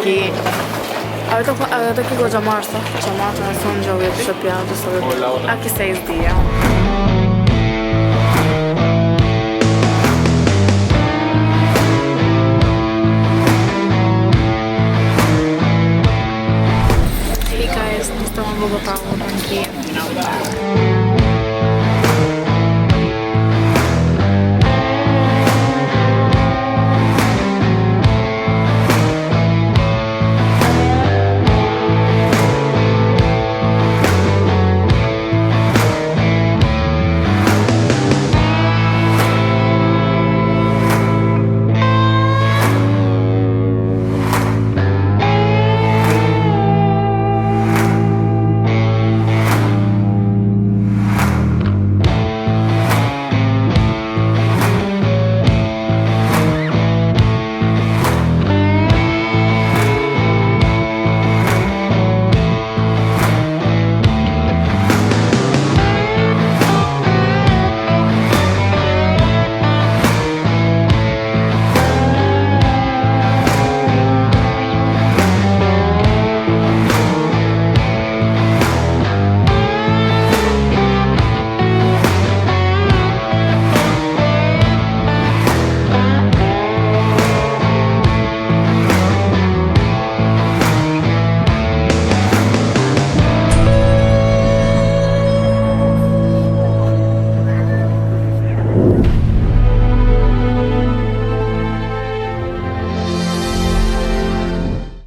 Aki awe ta awe ta kiko djamars ta? Djamars na son djawe djapia djasabe aki seis dia. Hey guys, nos ta na Bogota awor aki.